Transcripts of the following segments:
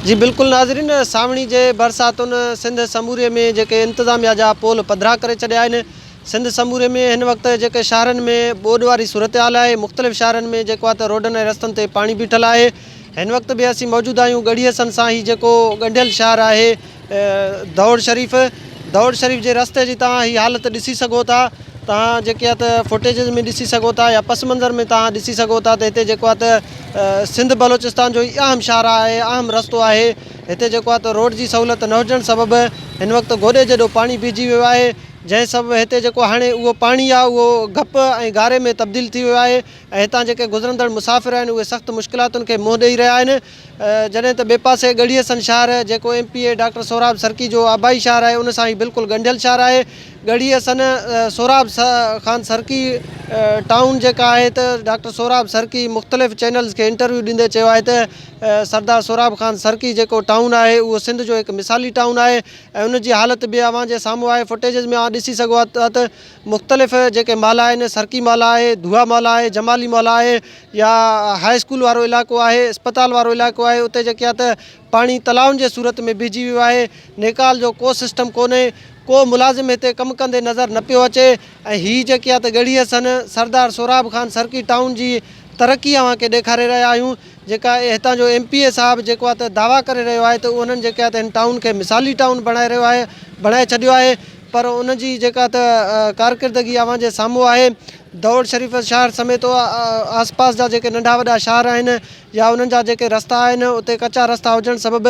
جي بلڪل ناظرين سانوڻي جي برساتن سنڌ سموري ۾ جيڪي انتظاميا جا پول پڌرا ڪري ڇڏيا آهن سنڌ سموري ۾ هن وقت جيڪي شهرن ۾ ٻوڏ واري صورتحال آهي مختلف شهرن ۾ جيڪو آهي ته روڊن ۽ رستن تي پاڻي بيٺل آهي هن وقت به اسين موجود آهيون ڳڙهي حسن سان هي جيڪو ڳنڍيل شهر آهي دوڙ شريف دوڙ شريف جي رستي جي توهان هي حالت ڏسي سگهو ٿا توهان جيڪي آهي ته فوٽيجز ۾ ڏسي سگهو ٿا يا پس منظر ۾ توهان ڏسي سگهو ٿا ته هتي جيڪو آهي ته سنڌ بلوچستان جو هي اهم شاهراهه آهي اهم رستو آهي هتي جيڪو آهي ته روڊ جي سهولت نه هجڻ سبب هن وقت گوڏي جيڏو پاڻي بيهجي ويو آهي جنهن سبب هتي جيڪو هاڻي اهو پاڻي آهي اهو گپ ۽ گاري ۾ تبديل ٿي ويو آهي ۽ هتان جيڪي گذرندڙ مسافر آهن اهي سخت مشڪلاتن کي منهن ڏئي رهيا آهن جڏهن ته ٻئي پاسي ڳڙهي حسن شهر جيڪو M P A doctor Sohrab Sarki جو آبائي شهر آهي ان سان هي بلڪل ڳنڍيل شهر آهي. ڳڙهي حسن سهراب خان سرڪي ٽائون جيڪا آهي ته ڊاڪٽر سهراب سرڪي مختلف چينلز کي انٽرويو ڏيندي چيو آهي ته سردار سهراب خان سرڪي جيڪو ٽائون آهي اهو سنڌ جو هڪ مثالي ٽائون آهي ۽ ان جي حالت به اوهان جي سامهون آهي فوٽيجز ۾ اوهان ڏسي سگهو ٿا ته مختلف جيڪي محلا آهن سرڪي محلا آهي ڌوئا محلا آهي جمالي محلا آهي يا هاء اسڪول وارو علائقو آهي اسپتال وارو علائقو آهي اتي جيڪي آهي ته پاڻي تلائن جي صورت ۾ بيهجي ويو آهي نيڪال جو ڪو سسٽم ڪونهي ڪو ملازم هتي ڪم ڪندي نظر نه پيو اچي ۽ هي جيڪي آهي ته ڳڙهي حسن سردار سهراب خان سرڪي ٽائون جي ترقي اوهان کي ڏيکاري رهيا آهيون جيڪا هتان جو ايم پي اي صاحب جيڪو آهي ته دعويٰ ڪري رهيو آهي ته انهن جيڪي آهي ته هن ٽائون کي مثالي ٽائون بڻائي رهيو آهي بڻائي ڇڏيو آهي پر ان جي جيڪا ته ڪارڪردگي اوهان جي سامهون آهي. دوڙ شريف شهر سميت آس پاس جا جيڪي ننڍا وڏا شهر آهن يا انهن جا جيڪي رستا آهن اتي ڪچا رستا هجڻ سبب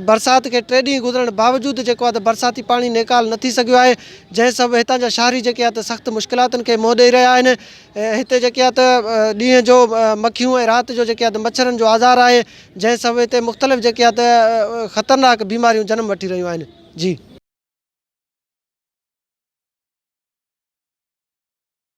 برسات کي ٽي ڏينهن گذرڻ باوجود جيڪو آهي ته برساتي پاڻي نيڪال نه ٿي سگهيو آهي جنهن سبب هتان جا شهري جيڪي آهي ته سخت مشڪلاتن کي منهن ڏئي رهيا آهن هتي جيڪي آهي ته ڏينهن جو مکيون ۽ رات جو جيڪي آهي ته مڇرن جو آزار آهي جنهن سبب هتي مختلف جيڪي آهي ته خطرناڪ بيماريون جنم وٺي رهيون آهن جي.